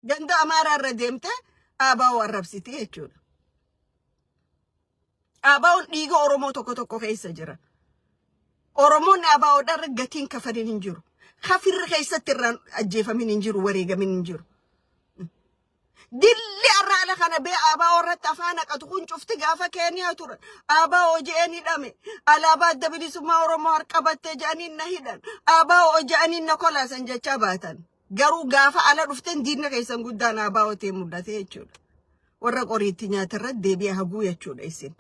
Ganda Amaaraa irra deemte ABO arrabsiti jechuudha. ABOn dhiiga Oromoo tokko tokko keessa jira. Oromoonni ABOdha irra gatiin kafalin hin jiru. Kafirri keessatti irraan ajjeefamin hin jiru, wareegamin hin jiru. Dilli arra ala kana bee ABO irratti afaan haqatu kun cufti gaafa Keeniyaa turan. ABO je'een hidhame. Alaabaa adda bilisummaa Oromoo harqabattee je'anii na hidhan. ABO je'anii na kolaasan jechaa baatan. Garuu gaafa ala dhuftan diinna keessan guddaan ABO ta'e mul'ate jechuudha. Warra qoriitti nyaata irratti deebi'ee haguu jechuudha isin.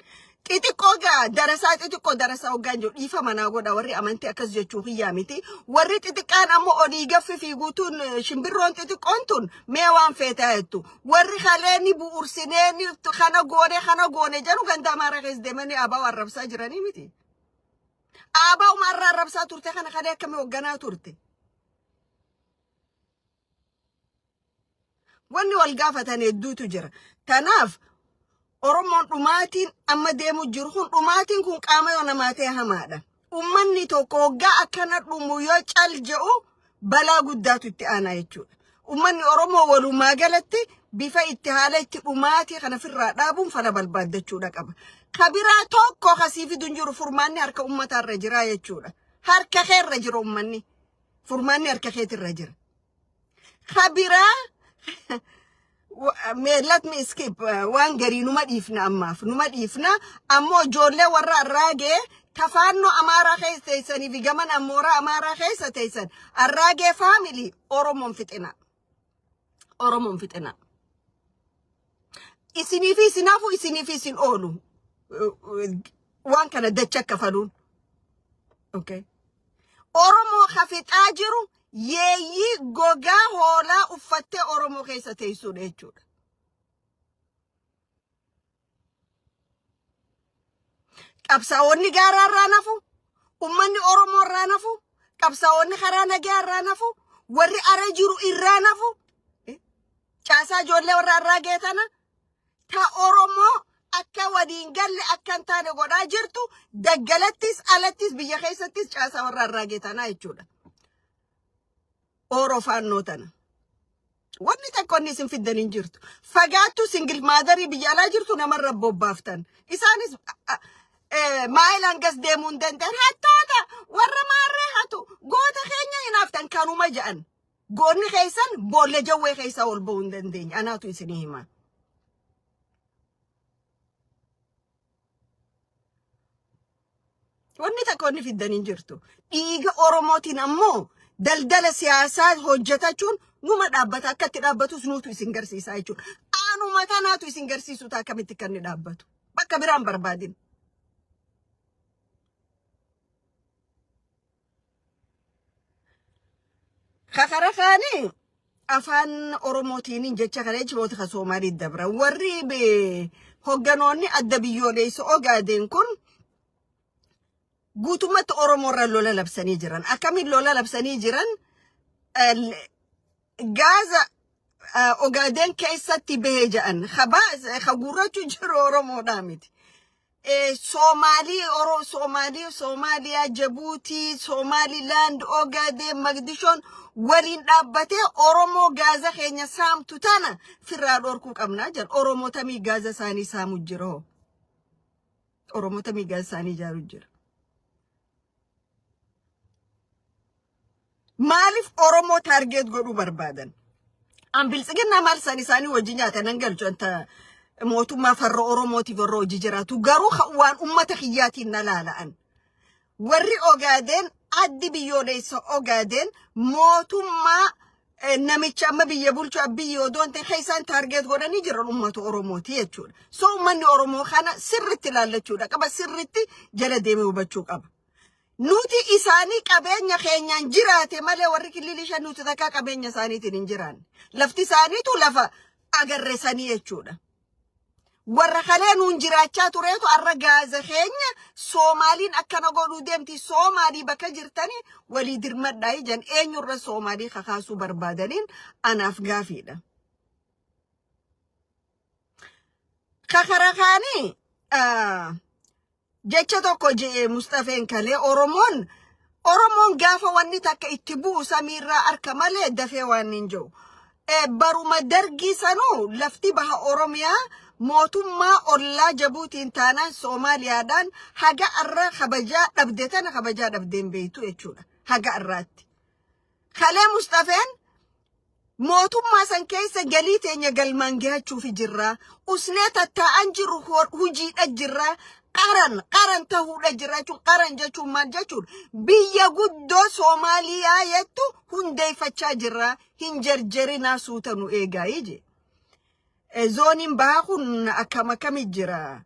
Xixiqqoo gaa darasaa xixiqqoo darasaa hoggaan jiru dhiifa manaa godha warri amantii akkas jechuu kiyyaa miti. Warri xixiqqaan ammoo olii gaffi fiiguutuun shimbirroon xixiqqoon tun mee waan feetaa jettu. Warri kalee ni bu'ursinee ni kana goone kana goone jedhu ganda amaaraa keessa deemanii ABO arrabsaa jiranii miti. ABO irraa arrabsaa turte kana kalee akkamii hogganaa turte. Wanni wal gaafatan hedduutu jira. Tanaaf Oromoon dhumaatiin amma deemu jiru kun dhumaatiin kun qaama yoo namaa ta'e hamaadha. Uummanni tokko hoggaa akkana dhumu yoo cal je'u balaa guddaatu itti aanaa jechuudha. Uummanni Oromoo walumaa galatti bifa itti haala itti dhumaatii kana ofirraa dhaabuun fala barbaaddachuudha qaba. Kabiraa tokko kasii fidu hin jiru furmaanni harka uummataarra jira jechuudha. Harka keerra jira uummanni. Furmaanni harka keetirra jira. Kabiraa mee let me skip waan garii numa dhiifna ammaaf numa dhiifna ammoo ijoollee warra arraagee tafaannoo amaaraa keessa teessanii fi gaman ammooraa amaaraa keessa teessan arraagee faamilii oromoon fixina oromoon fixina isinii fi isinaafu isinii fi isin oolu waan kana dacha kafaluun okay. Oromoo ka fixaa jiru yeeyyii gogaa hoolaa uffattee Oromoo keessa teessuudha jechuudha. Qabsaa'onni gaaraa irraa nafu, ummanni Oromoo irraa nafu, qabsaa'onni karaa nagaa irraa nafu, warri ara jiru irraa nafu, caasaa ijoollee warra irraa geetana ta Oromoo akka waliin galle akka hin taane godhaa jirtu daggalattis alattis biyya keessattis caasaa warra irraa geetanaa jechuudha. Ooroo faannoo tana. Wanni takka wanni isin fiddan hin jirtu. Fagaattuu singil maadarii biyya alaa jirtu namarra bobbaaftan. Isaanis maayil hangas deemuu hin danda'an. Hattoota warra maarree hatu goota keenya hinaaftan kanuma ja'an. Goonni keessan boolla jawwee keessaa ol ba'uu hin dandeenye. Anaatu isinii hima. Wanni takka wanni fiddan hin jirtu. Dhiiga Oromootiin ammoo daldala siyaasaa hojjetachuun numa dhaabbata. Akka itti dhaabbatus nuutu isin garsiisaa jechuudha. Anuma tanaatu isin garsiisu ta'a akkamitti akka inni dhaabbatu. Bakka biraan barbaadin. Kakara kaanii afaan Oromootiin jecha kana jechoota kan Soomaalii dabra. Warri hogganoonni adda biyyoolessa Ogaadeen kun guutummatti Oromoo irra lola labsanii jiran. Akkamiin lola labsanii jiran? Gaaza Ogaadeen keessatti bahee jedhan. Ka guurrachuu jiru Oromoodhaa miti. Soomaalii, Oro, Soomaalii, Soomaaliyaa, Jabuutii, Soomaalilaand, Ogaadeen, Magdishoon waliin dhaabbatee Oromoo gaaza keenya saamtu tana firraa dhorkuu qabnaa jedhan. Oromoo tamii gaaza isaanii saamu jira hoo? Oromoo tamii gaaza isaanii ijaaru jira? Maaliif Oromoo taargeet godhuu barbaadan? An biltsiginnaa maal isaan isaanii wajji nyaatan nan galchu anta mootummaa farra Oromootiif warra hojii jiraatu garuu waan ummata kiyyaatiin na laala'an. Warri Ogaadeen addi biyyoolessa Ogaadeen mootummaa namicha amma biyya bulchu Abiyyi odoo hin ta'in kan isaan taargeet godhanii jiran ummata Oromooti jechuudha. So ummanni Oromoo kana sirriitti ilaallachuudha qaba sirriitti jala deemee hubachuu qaba. Nuti isaanii qabeenya keenyaan jiraate malee warri kililii shan nuti takkaa qabeenya isaaniitiin hin jiraanne. Lafti isaaniitu lafa agarre sanii jechuudha. Warra kalee nuun jiraachaa tureetu arra gaaza keenya Soomaaliin akkana godhuu deemti. Soomaalii bakka jirtanii walii dirmadhaa ijaan eenyurra Soomaalii kakaasuu barbaadaniin anaaf gaafiidha. Kakara kaanii jecha tokko je'e Musxafeen kalee Oromoon gaafa wanni takka itti bu'u samiirraa arka malee dafee waan hin jiru. Baruma Dargii sanuu lafti baha Oromiyaa mootummaa ollaa Jabuutiin taanaan Soomaaliyaadhaan haga arra kabajaa dhabde tana kabajaa dhabdeen beeytu jechuudha. Haga arraatti. Kalee Mustafeen mootummaa san keessa galii teenya galmaan gahachuuf jirra. Usnee tattaa'an jiru, hujiidha jirra. Qaran qaran tahuudha jira jechuun, qaran jechuun maal jechuun, biyya guddoo Soomaaliyaa jettu hundeeffachaa jirra. Hin jarjarinaa, suuta nu eegaa je. Zooniin bahaa kun akkam akkami jira?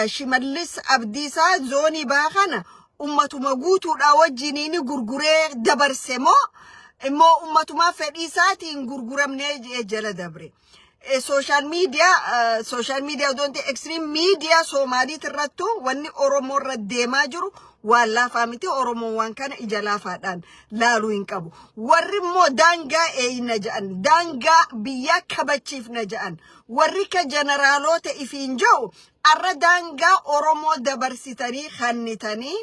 Shimallis Abdiisaa zoonii bahaa kana ummatuma guutuudha wajjiniin gurguree dabarse moo immoo ummatumaa fedhii isaatiin gurguramnee jee jala dabre? Social media, social media odoon ta'e, extreme media Soomaaliit irrattu wanni Oromoo irra deemaa jiru waan laafaa miti. Oromoon waan kana ija laafaadhaan laaluu hin qabu. Warri immoo daangaa eeyna jedhan, daangaa biyyaa kabachiifna jedhan, warri ka jeneraalota ifiin jiru arra daangaa Oromoo dabarsitanii kannitanii,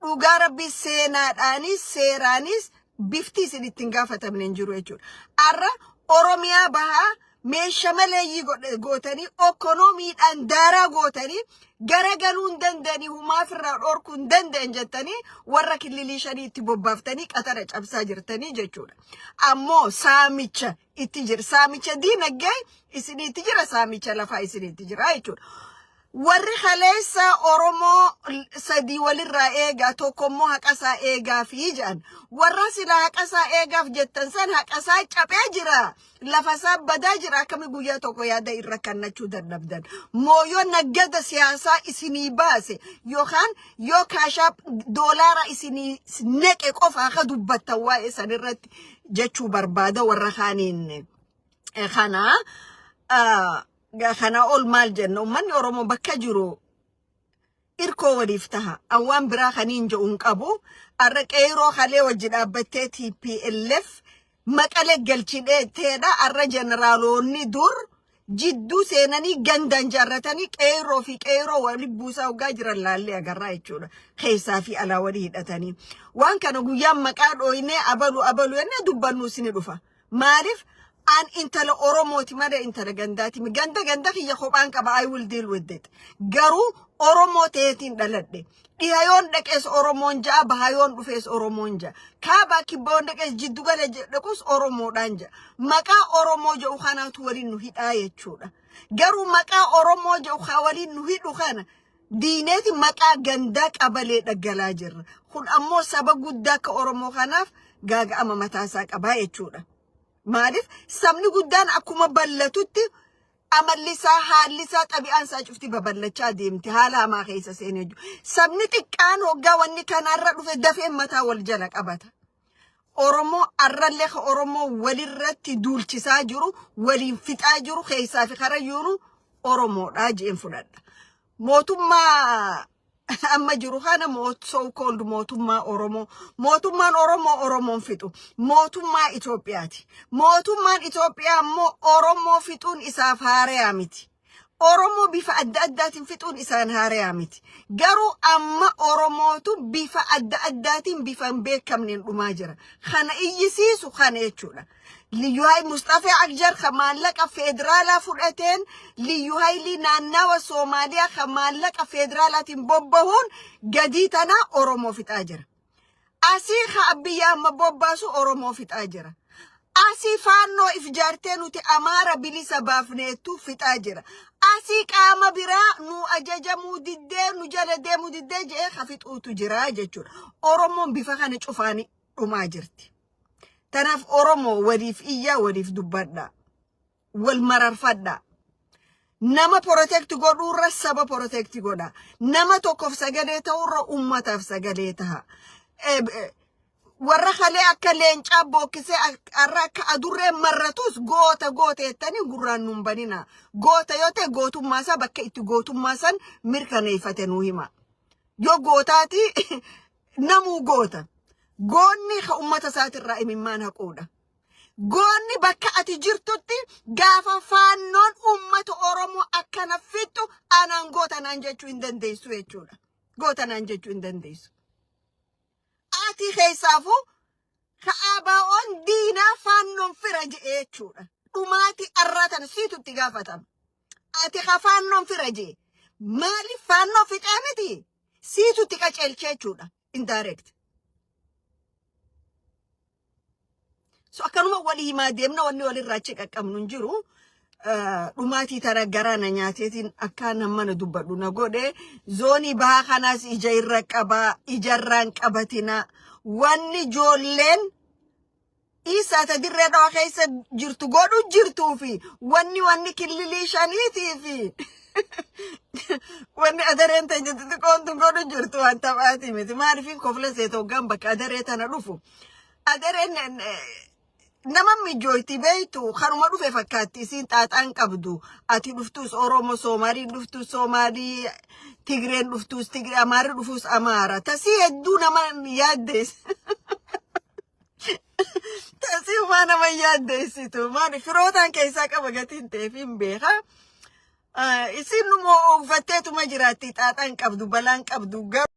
dhugaa Rabbi, seenaadhaanis seeraanis bifti isin ittiin gaafatamne hin jiru jechuudha. Arra Oromiyaa bahaa meeshaa maleeyyii gootanii, okonomiidhaan daaraa gootanii, garagaluu hin danda'anii, humaaf irraa dhorkuu hin danda'an jettanii warra killilii shanii itti bobbaaftanii qatara cabsaa jirtanii jechuudha. Ammoo saamicha itti jira. Saamicha diinagdee isiniitti jira, saamicha lafaa isiniitti jira jechuudha. Warri kaleessa Oromoo sadii walirraa eegaa, tokko immoo haqasaa eegaa fi jedhan. Warra sila haqasaa eegaaf jettan san haqasaa caphee jira. Lafasaa badaa jira, akkami guyyaa tokko yaada irra kannachuu dadhabdan? Mooyoo naggada siyaasaa isinii baase yookaan yoo kaashaa doolaara isinii neqe qofa akka dubbattan waa'ee sanirratti jechuu barbaada warra kaaniin. Kana kana ol maal jenna? Uummanni Oromoo bakka jiru irkoo waliif taha. Awwaan biraa kaniin jedhu hin qabu. Arra qeeroo kalee wajji dhaabbattee TPLF Maqalee galchidhee teedha. Arra jeneraaloonni dur jidduu seenanii gandaan jaarratanii qeeroo fi qeeroo wali buusaa hoggaa jiran laallee agarraa jechuudha. Keessaa fi alaa walii hidhatanii. Waan kana guyyaan maqaa dhooynee abalu abalu jennee dubbannu ni dhufa. Maaliif, an intala Oromooti malee intala gandaati. Ganda ganda kiyya kophaan qaba, I will deal with it. Garuu Oromoo ta'eetiin dhaladhe. Dhihayoon dhaqees Oromoon ja'a, bahayoon dhufees Oromoon ja'a. Kaabaa kibboon dhaqees, jiddugala dhaqus Oromoodhaan ja'a. Maqaa Oromoo jedhu kanaatu waliin nu hidhaa jechuudha. Garuu maqaa Oromoo jedhu haa waliin nu hidhu kana diineeti maqaa gandaa qabalee dhaggalaa jirra. Kun ammoo saba guddaa akka Oromoo kanaaf gaaga'ama mataasaa qabaa jechuudha. Maaliif, sabni guddaan akkuma ballatutti amalli isaa, haalli isaa, xabi'aan isaa cufti babal'achaa deemti, haala hamaa keessa seenee jiru. Sabni xiqqaan hoggaa wanni kanarra dhufe dafee mataa wal jala qabata. Oromoo arrallee ka Oromoo walirratti duulchisaa jiru, waliin fixaa jiru, keessaa fi karayyuunu Oromoodha jeen fudhadha. Mootummaa amma jiru kana, so called mootummaa Oromoo. Mootummaan Oromoo Oromoon fixu. Mootummaa Itoophiyaati. Mootummaan Itoophiyaa immoo Oromoo fixuun isaaf haarayaa miti. Oromoo bifa adda addaatiin fixuun isaan haarayaa miti. Garuu amma Oromootu bifa adda addaatiin bifa hin beekamneen dhumaa jira. Kana iyyisiisu kana jechuudha. Liyyuu Haayil Mustafaa Akjar ka maallaqa federaalaa fudhateen, Liyyuu Haayilii naannawa Soomaaliyaa ka maallaqa federaalaatiin bobbahuun gadii tanaa Oromoo fixaa jira. Asii ka Abiyyi amma bobbaasu Oromoo fixaa jira. Asii Faannoo if jaartee nuti Amaara bilisa baafneettu fixaa jira. Asii qaama biraa nu ajajamuu diddee, nu jala deemuu diddee jedhee ka fixuutu jira jechuudha. Oromoon bifa kana cufaanii dhumaa jirti. Tanaaf Oromoo waliif iyyaa, waliif dubbadha. Wal mararfadha. Nama protect godhuurra saba protect godha. Nama tokkoof sagalee ta'urra ummataaf sagalee taha. Warra kalee akka leencaa bookkisee har'a akka adurree marratus goota goota jettanii gurraan nuun banina. Goota yoo ta'e gootummaa isaa bakka itti gootummaa san mirkaneeffate nuu hima. Yoo gootaati, namuu goota. Goonni ka ummata isaatirraa imimmaan haquudha. Goonni bakka ati jirtutti gaafa Faannoon ummata Oromoo akkana fixxu anaan goota naan jechuu hin dandeessu jechuudha. Goota naan jechuu hin dandeessu. Ati keessaafuu Ka ABO'n diinaa faannoon fira je'e jechuudha. Dhumaatii arraa tana siitu itti gaafatama. Ati ka faannoon fira je'e. Maaliif faannoo fixee miti? Siitu itti qaceelchee jechuudha. Indirect. So akkanuma walii himaa deemna wanni walirraa achi qaqqabnu hin jiru. Dhumaatii tana garaa na nyaateetiin akka mana dubbadhu na godhe. Zoonii bahaa kanaas ija irra qabaa, ijarraan qabatina. Wanni ijoolleen isaa ta dirree dhawaa keessa jirtu godhu jirtuu fi wanni wanni killilii shaniitii fi wanni adareen teenya xixiqqoon tun godhu jirtu waan taphaati miti. Maaliifin kofla seeta hoggaan bakka adaree tana dhufu. Adareen nama mijooyti beektu kanuma dhufe fakkaatti isiin xaaxaan qabdu. Ati dhuftus Oromo, Soomaaliin dhuftus Soomaalii, Tigreen dhuftus Tigree, Amaarri dhufus Amaara. Tasii hedduu nama yaaddees. Tasii waa nama yaaddeessitu. Maali firootaan keessaa qaba gatiin ta'eef hin beeka. Isiin immoo uffatteetuma jiraatti xaaxaan qabdu balaan qabdu garuu.